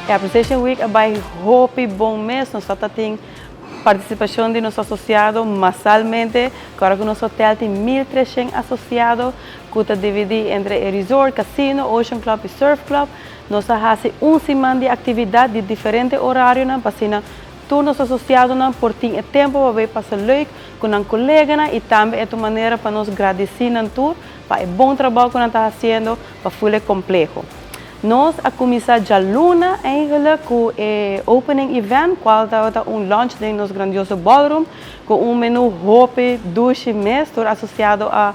Appreciation Week a bay hopi bon mes. Nos tin participacion di nos asociado masalmente. Awor cu nos hotel tin 1300 asociado, cu ta dividi entre resort, casino, Ocean Club y Surf Club. Nos a haci un siman di actividad di diferente horario, pa asina tur nos asociadonan por tin tempo pa pasa leuk cu nan colega y tambe e manera pa nos gradici nan tur pa e bon trabou cu nan ta haciendo pa full compleho. Nos a cuminsa dialuna eigenlijk cu e opening event, cual tabata un lunch den nos grandioso ballroom, cu un menu hopi dushi mes, tur asociado a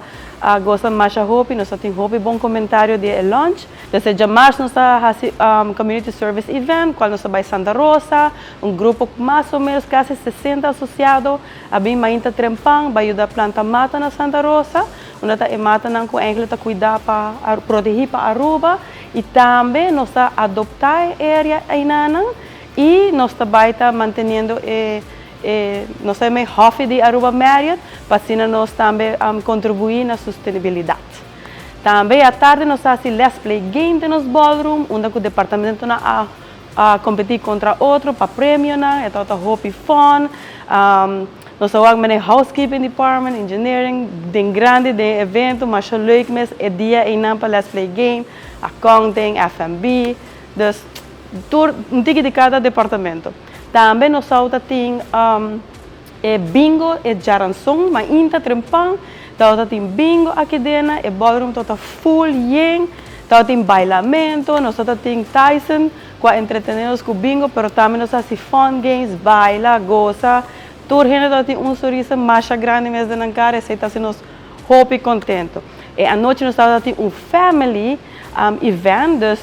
gosta masha hopi, nos tin hopi bon comentario di e lunch. Desde diamars nos a haci community service event, cual nos a bay Santa Rosa, un grupo mas o menos casi 60 asociado, a bin mainta trempan, bay yuda planta mata na Santa Rosa, unda ta e matanan cu eigenlijk ta cuida pa protege pa Aruba, y tambe nos a adopta e area eynan y nos tambe ta manteniendo e nos ta hofi di Aruba Marriott, pa asina nos tambe contribui na sostenibilidad. Tambe atardi nos a haci Let's Play Game den nos ballroom, unda e departamentonan a competi contra otro pa premio, e tabata hopi fun. Nos tabatin housekeeping department, engineering, den grandi den evento, mas leuk mes, e dia eynan pa Let's Play Game, accounting, F&B, dus tur un tiki di cada departamento. Tambe nos tin e bingo e diaranson, mainta trempan, tin bingo aki den, e ballroom ta full yen, tin bailamento, nos tin Tyson, cu a entretene nos cu bingo, pero tambe nos a haci fun games, baila, goza, tur hende tin un sonrisa mas grandi mes na cara, esey ta haci nos hopi contento. Y anochi nos tin un family event, dus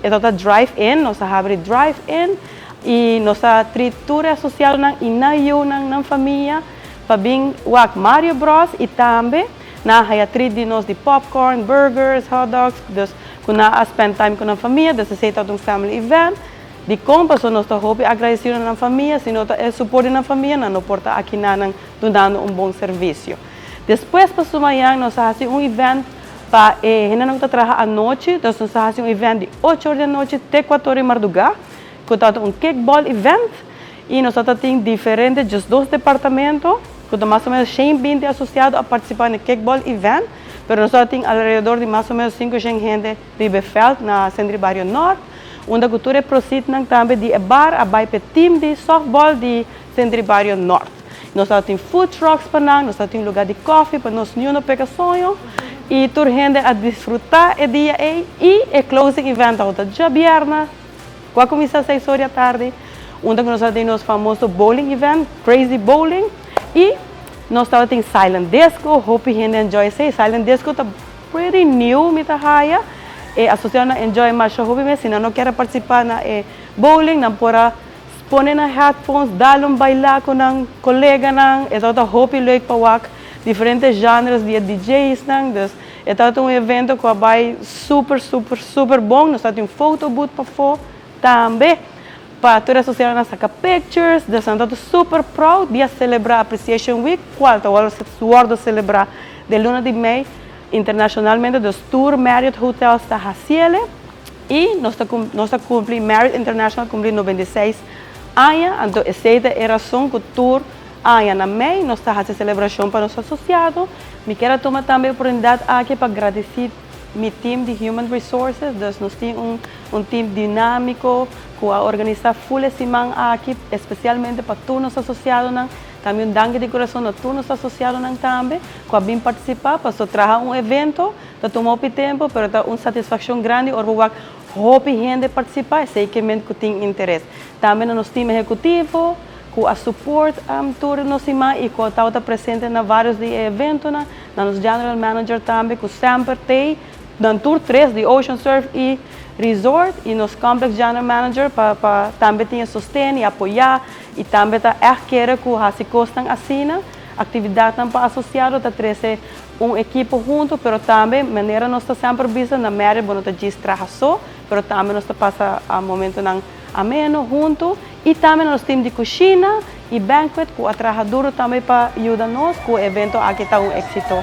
e ta drive-in, nos a habri drive-in, y nos a treat tur asociadonan y nan yiunan, nan famia, pa bin wak Mario Bros y tambe nan a haya treat di nos di popcorn, burgers, hot dogs, dus cu nan a spend time cu nan famia, dus esey ta un family event. Di con paso nos ta hopi agradecido na famia, si no ta e suporte na famia, nan no por ta aki nan dunando un bon servicio. Despues pa mañan nos a haci un event pa hende cu ta traha anochi, dus nos a haci un event di 8 or di anochi te 4 or di marduga, cu ta un kickball event y nos tin diferente, just dos departamento, cu mas o menos 120 asociado a participa na kickball event, pero nos tin alrededor di mas o menos 500 hende riba veld na Centro Barrio Norte, unda cu tur e proceeds tambe di bar a bay pa team di softball di Centro Barrio Norte. Nos tin food trucks pa nan, nos tin luga di coffee pa nos no pega soño y tur hende a disfruta e dia ey y e closing event ta diabierna, cu a cuminsa 6 or di atardi, unda nos tin nos famoso bowling event, Crazy Bowling, y nos tin silent disco, hopi hende enjoy esey. Silent disco ta pretty new, mi ta haya. E asociadonan enjoy mas hopi mes, si nan no kier participa na e bowling, nan por a pone nan headphones, dal un baila cu nan coleganan, e ta hopi leuk pa wak diferente genres di DJs nan, dus e ta un evento cu a bay super super super bon. Nos tin un photo booth pafo tambe pa tur asociadonan saca pictures, dus nos ta super proud di celebra Appreciation Week, cual ta wordo celebra den luna di mei internacionalmente, dus tur Marriott Hotels ta haciele y nos ta cumpli, Marriott International cumpli 96 aña, anto esey ta e rason cu tur aña na mei nos ta haci celebracion pa nos asociado. Mi kier tuma tambe e oportunidad aki pa gradici mi team di Human Resources, dus nos tin un team dinamico cu a organisa full siman aki, especialmente pa tur nos asociadonan. Tambe un danki di curason na tur nos asociadonan tambe, cu a bin participa, pa traha un evento, ta tuma hopi tempo, pero ta un satisfaccion grandi, ora wak hopi hende participa, esey kiermen cu tin interes. Tambe nos team ehecutivo, cu a support tur nos siman y cu tabata presente na varios di eventonan, na nos general manager tambe, cu semper tin, dan tur tres di Ocean Surf y Resort y nos complex general manager pa tambe tin sosten y apoya y tambe ta echt kere cu haci cosnan asina, actividadnan pa asociado ta trece un ekipo hunto, pero tambe manera nos ta semper bisa na Marriott, bo no ta djis traha so, pero tambe nos ta pasa momentonan ameno hunto y tambe nos team di cushina y banquet cu a traha duro tambe pa yuda nos cu e evento aki ta un exito.